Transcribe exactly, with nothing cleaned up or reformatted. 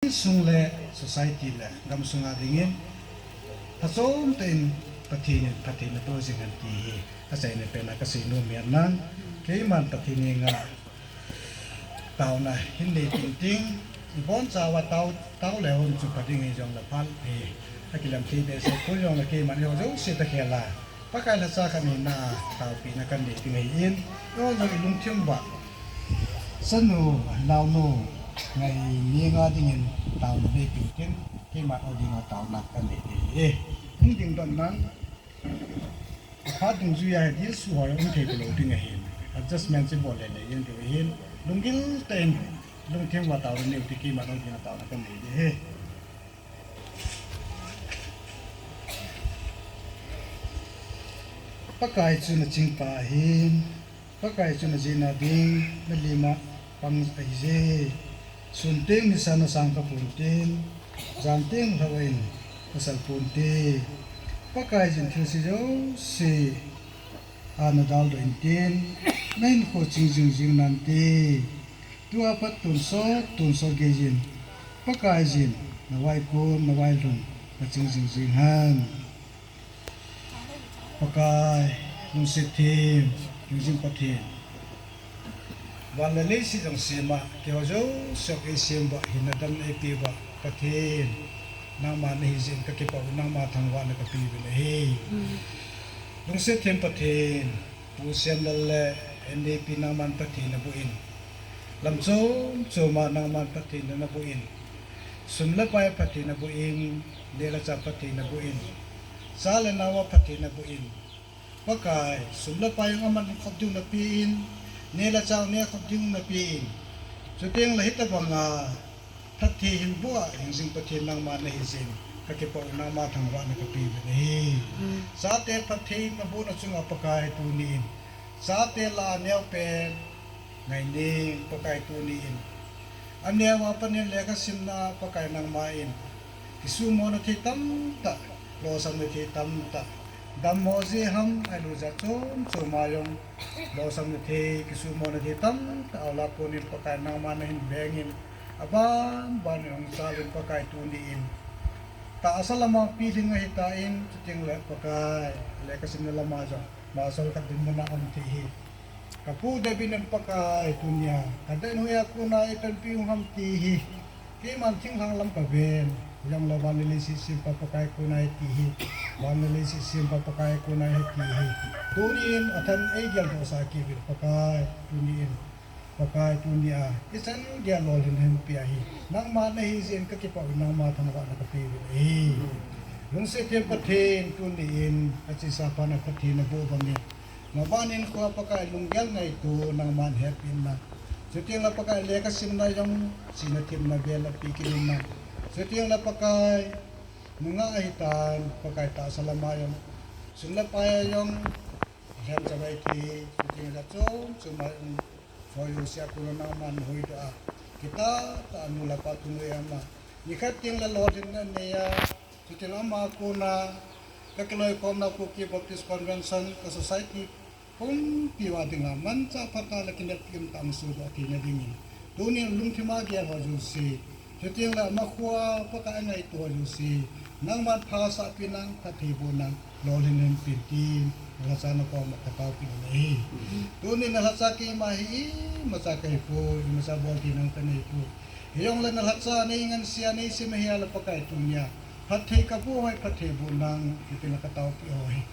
Insung le society le gamsunga dingin, phachom tah in Pathen in phattheina boh jing hen ti hi achaina pen a kasei nom ahi. Keiman Pathen henga taona hin nei tinting, ibonchauva tao, tao le hon chu pha ding hijongle pha hi, akilam thei behseh pon jongle keiman eiho jouse takhel a Pakai lhacha khat hina a taopehna kanei ding ahin, eiho jong ilungthim uva chanu, naonu, ngai neinga dingin taona nei tinting, keiman eiho dinga taona kanei ding ahi. Hung ding don nang. Phat dungjuia hi dil suh ho jong um thei talou ding ahin, adjustment chu bol lele jeng diu ahin, lunggil tah in lungthim uva taona neiu ti, keiman eiho dinga taona kanei ding ahi. Pakai chu nachingpa ahin, Pakai chu najihna ding nalima pang ahije. Sun teng nisa nasang kha pontin, jan teng lhagao in nasal ponte. Pakaiyin thilse jouse a nadaldoh intin, nahinkho ching jingjing nante. Tua pat tonsot tonsot geiyin, Pakaiyin navaikon navailhun naching jingjing hen. Pakai, lungset them, hingjing Pathen, van le leiset jong sema, keiho jouse eisem uva, hinna damna eipeh uva Pathen, nangma nahijeh in kakipah uvin, nangma thangvahna kapeuvin ahi. Lungset them Pathen, Pu Semlal le N D P nangman phatthei naboh in, lam chom choma nangman phatthei naboh in, sum le pai phatthei naboh in, neh le chah phatthei naboh in, cha le nao a phatthei naboh in, Pakai, sum le pai jong aman khop diu nape in, neh le chah neh khop diu nape in, chuteng le hitobanga phatthei hinboh a hingjing Pathen nangma nahijeh in kakipah uvin, nangma thangvahna kapeuvin ahi. Chate phatthei nabohna chunga Pakai tuni in, chate lah a neopen ngaineng Pakai tuni in, aneo a pat in lekha simna Pakai nangma in kisumona thei tamtah, lolhinna thei tamtah, dammo jeh ham ahilouleh jat chom choma jong lolhinna thei, kisumona thei tamtah aum a konin Pakai nangma nahin vengin, aban ban in hung chalin Pakai tuni in tahsa lama pilhing ahitan, chuteng le Pakai lekha simna lama jong masol khat dinmun a um thei hi. Kapu David in Pakai tunia kadenhuiya kona eipanpiu ham ti hi, keiman thinglhang lam kaven, hijongle van le leiset sempa Pakai kona ahi ti hi, van le leiset sempa Pakai kona ahi ti hi, tuni in athan eigeldohsah kit uvin Pakai tuni in, Pakai tunia ichan geiya lolhinna hinpeh ahi, nangma nahijeh in kakipah uvin, nangma thangvahna kapeuvin ahi. Lungset them Pathen, tuni in achesa pa na phatthei naboh bangin, maban in kho a Pakai lunggel ngaito nangman hepin lang, chuteng le Pakai lekha simna jong chihna themna bel a pe kit in lang, chuteng le Pakai nungah ahitan, Pakai tahsa lama jong, sum le pai a jong lhem chavai thei, chuteng le jat chom choma jong, soh jouse a kona nangman huhdoh a, kitah tah a nu le pa thunei ama, nikhat teng le lolhinna neiya, chuteng le ama kona kakiloikhomna Kuki Baptist Convention, ka society pumpi uva dinga manchah phatah le kineppi umtah a sohdoh theina dingin, tunin lungthim a gel ho jouse, chuteng le ama kho a Pakai angaito ho jouse, nangman phasah peh nang, phatthei boh nang, lolhinna hinpen tin, nalhacha nakoma kataopeh in ahi. Tunin nalhacha keima hi imacha kahipoi, imacha bol thei nang kaneipoi. Hijongle nalhacha neingansea neisem ahile Pakai tunia phatthei kaboh ho hi phatthei boh nang, chuteng le kataopeh ho hi